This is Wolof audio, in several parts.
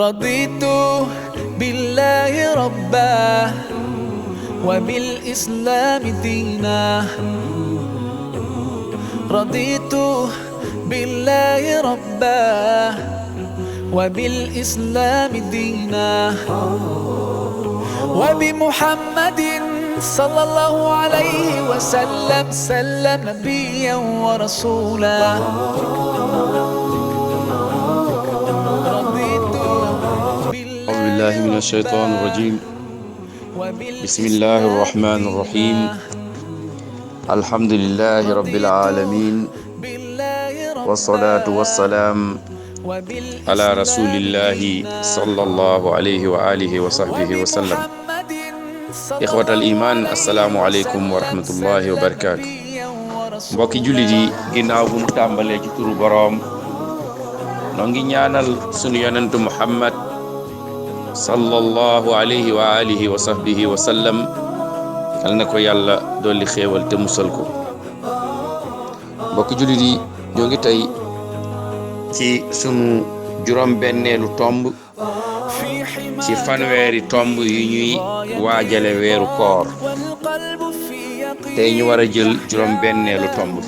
رضيت بالله ربا وبالإسلام دينا رضيت بالله ربا وبالإسلام دينا وبمحمد صلى الله عليه وسلم سلم نبيا ورسولا أعوذ بالله من الشيطان الرجيم بسم الله الرحمن الرحيم الحمد لله رب العالمين والصلاة والسلام على رسول الله صلى الله عليه وآله وصحبه وسلم إخوة الإيمان السلام عليكم ورحمة الله وبركاته mbokki jullit yi ginnaaw bu nu tàmbalee ci turu boroom noo ngi ñaanal sunu yonentu Muhammad sallallahu alayhi wa alihi wa sahbihi wa sallam yal na ko yàlla dolli xéewal te musal ko mbokki jullit yi ñoo ngi tey ci sunu juróom-benneelu tomb ci fanweeri tomb yi ñuy waajale weeru koor tey ñu war a jël juróom-benneelu tomb bi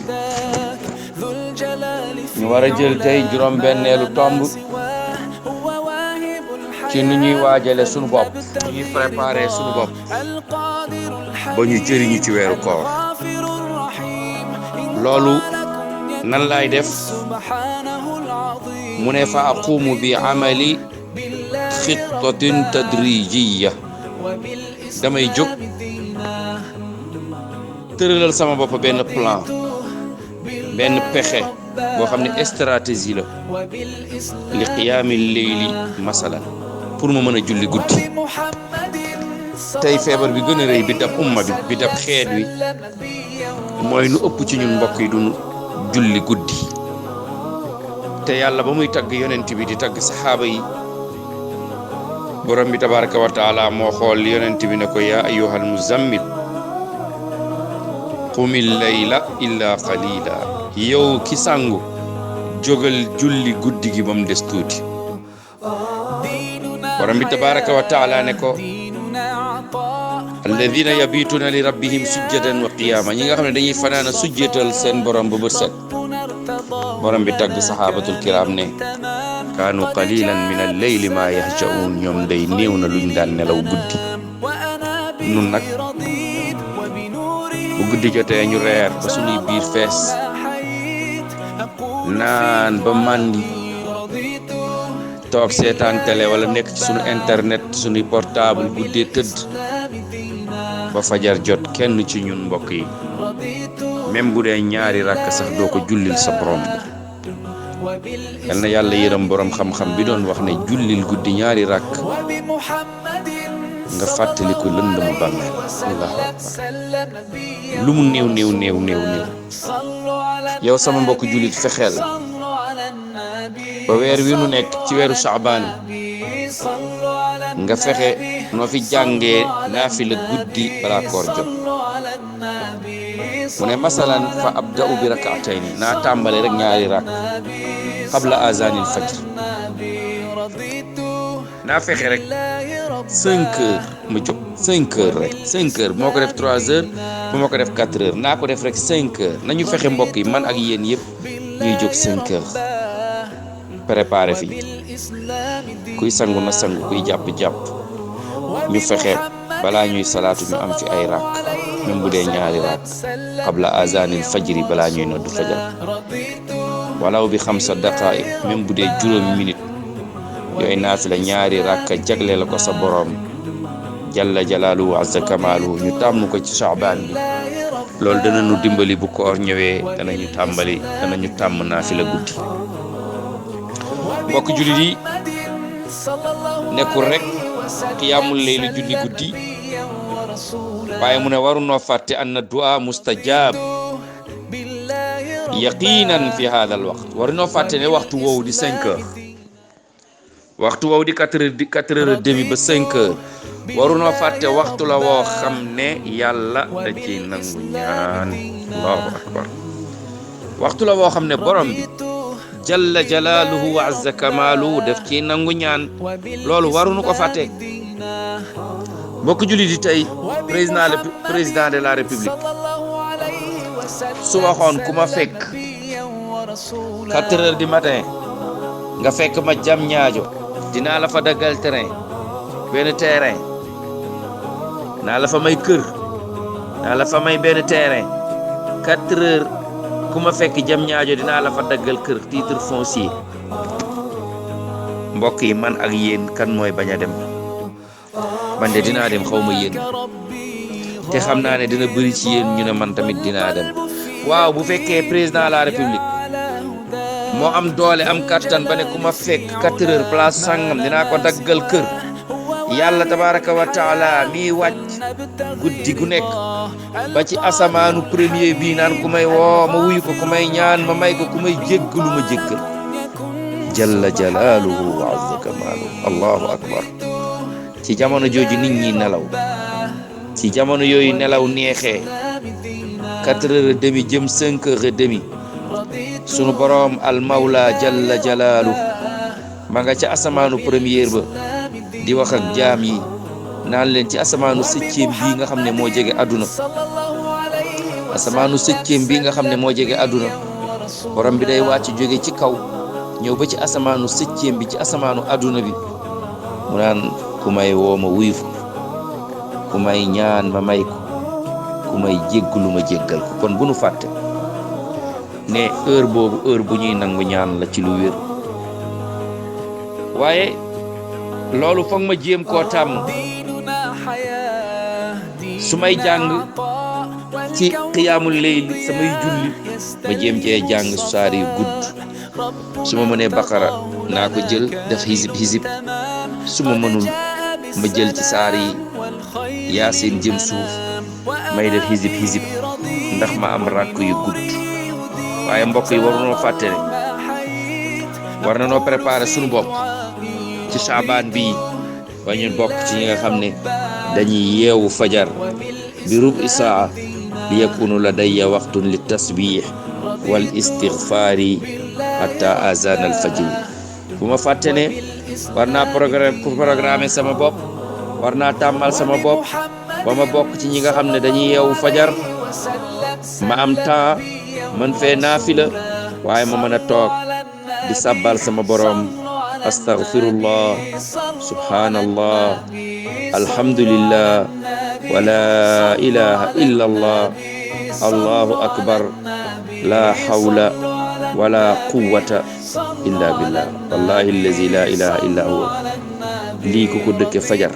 ñu war a jël tey juróom-benneelu tomb ci nu ñuy waajale sunu bopp nu ñuy préparé sunu bopp ba ñu jëriñu ci weeru koor loolu nan laay def mu ne fa aqumu bi amali xitatin tadrijiya damay jóg tëralal sama bopp benn plan benn pexe boo xam ne stratégie la li qiyaami leyli masalan pour mu mën a julli guddi tey feebar bi gën a rëy bi dab umma bi dab xeet wi mooy nu ëpp ci ñun mbokk yi duñu julli guddi te yàlla ba muy tagg yonent bi di tagg saxaaba yi borom bi tabaraka wa taala moo xool yonent bi ne ko yaa ayyuhal muzammil qumil layla illa qalila yow ki sangu jógal julli guddi gi ba mu des tuuti borom bi tabaraka wa taala ne ko alladina yabituna li rabbihim sujjadan wa qiyama ñi nga xam ne dañuy fanaana sujjeetal seen borom ba bët set borom bi tagg sahabatul kiram ne kaanu qalilan min al-layli ma yahjaun ñoom day néew na luñ daan nelaw guddi nun nag bu guddi jotee ñu reer ba suñuy biir fees naan ba màndi toog seetaan télé wala nekk ci suñu internet suñuy portable guddee tëdd ba fajar jot kenn ci ñun mbokk yi même bu dee ñaari rakk sax doo ko jullil sa borom yal na yàlla yërëm borom xam-xam bi doon wax ne jullil guddi ñaari rakk nga fàttaliku lëndëmu bàmmeel allahu akbar lu mu néew yow sama mbokk jullit fexeel ba weer wi nu nekk ci weeru Shaabaan nga fexe noo fi jàngee naafila guddi balaa koor jot mu ne masalan fa abda'u bi rak'atayni naa tàmbale rek ñaari rakk qabla azanil fajr naa fexe rek 5 heures ma jóg 5 heures rek 5 heures bu ma ko def 3 heures bu ma ko def 4 heures naa ko def rek 5 heures nañu fexe mbokk yi man ak yéen yëpp ñuy jóg 5 heures préparé fi kuy sangu na sangu kuy jàpp ñu fexe balaa ñuy salaatu ñu am fi ay rakk même bu dee ñaari rakk qabla azanil fajri balaa ñuy noddu fajar walaw bi 5 daqaaiq même bu dee juróomi minute yooyu naafila ñaari rakka jagle la ko sa borom jalla jalaaluhu azza kamaaluhu ñu tàmm ko ci Shaabaan bi loolu danañu dimbali bu koor ñëwee danañu tàmm naafila guddi mbokk jullit yi nekkul rek qiyaamul layli julli guddi waaye mu ne waru noo fàtte anna du'a mustajab yaqinan fi hada al waqt waru noo fàtte ne waxtu woowu di 5 heures waxtu woowu di 4 heures et demi ba 5 heures waru noo fàtte waxtu la woo xam ne yàlla da ci nangu ñaan allahu akbar waxtu la woo xam ne borom bi jalla jalaaluhu wa azza kamaalu def ci nangu ñaan loolu waruñu ko fàtte. mbokk julli di tey président de la république su waxoon ku ma fekk 4 heures du matin nga fekk ma jam ñaajo dinaa la fa daggal benn terrain naa la fa may kër naa la fa may benn terrain 4 heures ku ma fekk jam ñaajo dinaa la fa daggal kër titre foncier. mbokk yi man ak yéen kan mooy bañ a dem? man de dinaa dem xaw ma yéen te xam naa ne dina bëri ci yéen ñu ne man tamit dinaa dem. waaw bu fekkee président de la république moo am doole am kattan ba ne ku ma fekk 4 heures place sangam dinaa ko daggal kër, yàlla tabaraka wa taala mi wàcc guddi gu nekk ba ci asamaanu premier bii naan ku may woo ma wuyu ko, ku may ñaan ma may ko, ku may jéggalu ma jéggal. jalla jalaaluhu wa azza kamaaluhu. allahu akbar. ci jamono jooju nit ñi nelaw, ci jamono yooyu nelaw neexee 4h30 jëm 5h30 sunu boroom al mawla jalla jalaaluhu ma nga ca asamaanu première ba di wax ak jaam yi naan leen ci asamaanu 7e bii nga xam ne moo jege àdduna, asamaanu 7e bii nga xam ne moo jege àdduna, borom bi day wàcc jóge ci kaw ñëw ba ci asamaanu 7e bi ci asamaanu àdduna bi mu naan ku may woo ma wuyu fa, ku may ñaan ma may ko, ku may jéggalu ma jéggal ko. kon bu nu fàtte ne heure boobu heure bu ñuy nangu ñaan la ci lu wér. waaye loolu foog ma jéem koo tàmm su may jàng ci xiyaamul layli samay julli ma jéem cee jàng saar yu gudd. su ma mënee baqara naa ko jël def hizib su ma mënul ma jël ci saar yi yaasin jëm suuf may def hizib ndax ma am ràkk yu gudd. waaye mbokk yi waru noo fàtte ne war na noo préparer sunu bopp ci saabaan bii ba ñu bokk ci ñi nga xam ne dañuy yeewu fajar bi rubi saa li yakunu ladayya waqtun li tasbih wal istighfari hatta azan al fajr. bu ma fàtte ne war naa programmer sama bopp, war naa tàmmal sama bopp ba ma bokk ci ñi nga xam ne dañuy yeewu fajar ma am temps man fee naafila waaye ma mën a toog di sabbal sama borom astaghfirullah subhanallah alhamdulillah wala ilaha illa allah allahu akbar la hawla wala quwwata illa billah wallahi allazi la ilaha illa huwa. lii ku ko dëkke fajar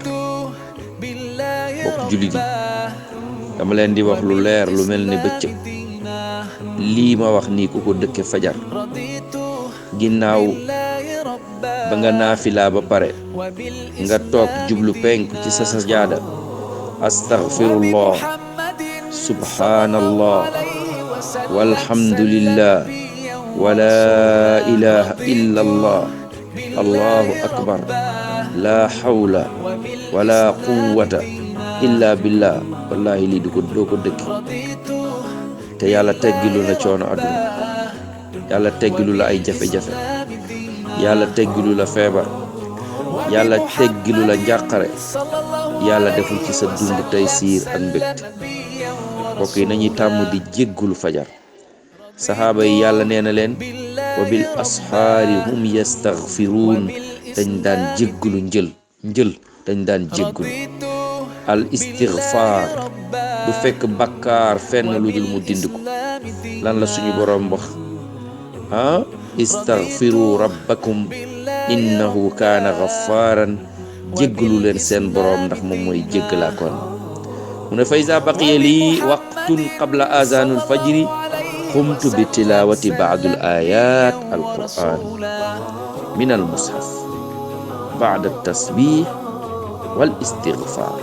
bokk jullit yi dama leen di wax lu leer lu mel ne bëccëg. lii ma wax nii ku ko dëkke fajar ginnaaw ba nga naafila ba pare nga toog jublu penku ci sa sajaada astaghfirullah subhanallah walhamdulillah wala ilaha illa allah allahu akbar la hawla wala quwwata illa billah. wallahi lii doo ko dëkki te yàlla teggilu la coono àdduna, yàlla teggilu la ay jafe-jafe, yàlla teggilu la feebar, yàlla teggilu la njàqare, yàlla deful ci sa dund tey siir ak mbégte. mbokk yi nañuy tàmm di jéggulu fajar. saxaaba yi yàlla nee na leen wa bil asxaari hum yastaghfiruun, dañ daan jéggulu njël dañ daan jéggulu. al istighfar du fekk bakkaar fenn lu dul mu dind ko. lan la suñu borom wax istaghfiru rabbakum innahu kaana ghaffaran. jéggalu leen seen borom ndax moom mooy jéggalaa kon. mu ne fa iza baqiya lii waqtun qabla azanul fajri qumtu bi tilawati ba'dul ayat al quran min al mushaf ba'da tasbih wal istighfar.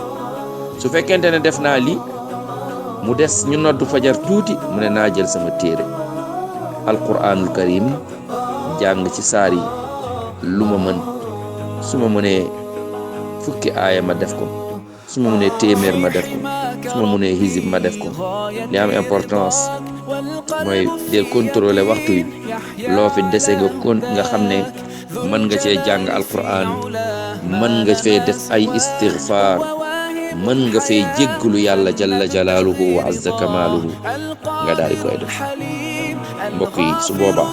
su fekkente ne def naa li mu des ñu noddu fajar tuuti mu ne naa jël sama téere alquranul karim jàng ci saar yi lu ma mën. su ma mënee fukki aaya ma def ko, su ma mënee téeméer ma def ko, su ma mënee hizib ma def ko. li am importance mooy del contrôler waxtu wi loo fi dese nga xam ne mën nga cee jàng alquran, mën nga fee def ay istighfar, mën nga fee jéggulu yàlla jalla jalaaluhu wa azza kamaaluhu nga daal di koy def. mbokk yi su boobaa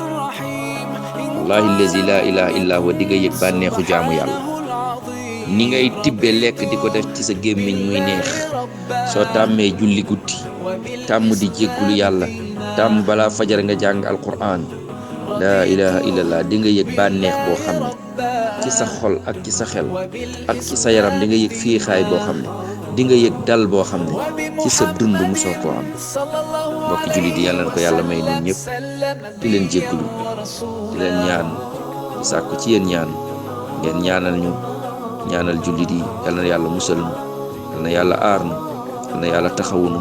wallahi allazi la ilaha illa huwa di nga yëg bànneexu jaamu yàlla, ni ngay tibbe lekk di ko def ci sa gémmiñ muy neex. soo tàmmee julli guddi, tàmm di jéggulu yàlla, tàmm balaa fajar nga jàng alquran, laa ilaha illallah, di nga yëg bànneex boo xam ne ci sa xol ak ci sa xel ak ci sa yaram, di nga yëg fiixaay boo xam ne, di nga yëg dal boo xam ne ci sa dund musoo koo am. mbokki julli di yàlla na ko yàlla may ñun ñëpp, di leen jéggulu, di leen ñaan, di sàkku ci yéen ñaan, ngeen ñaanal ñu, ñaanal jullit yi. yal na yàlla musal nu, yal na yàlla aar nu, yal na yàlla taxawunu,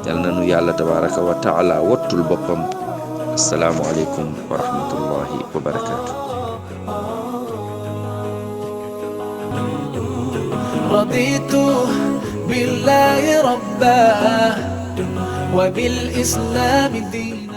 yal na nu yàlla tabaraka wa taala wattul boppam. assalaamu aleykum wa rahmatullahi wa barakaatu. رضيت بالله ربا وبالإسلام دينا.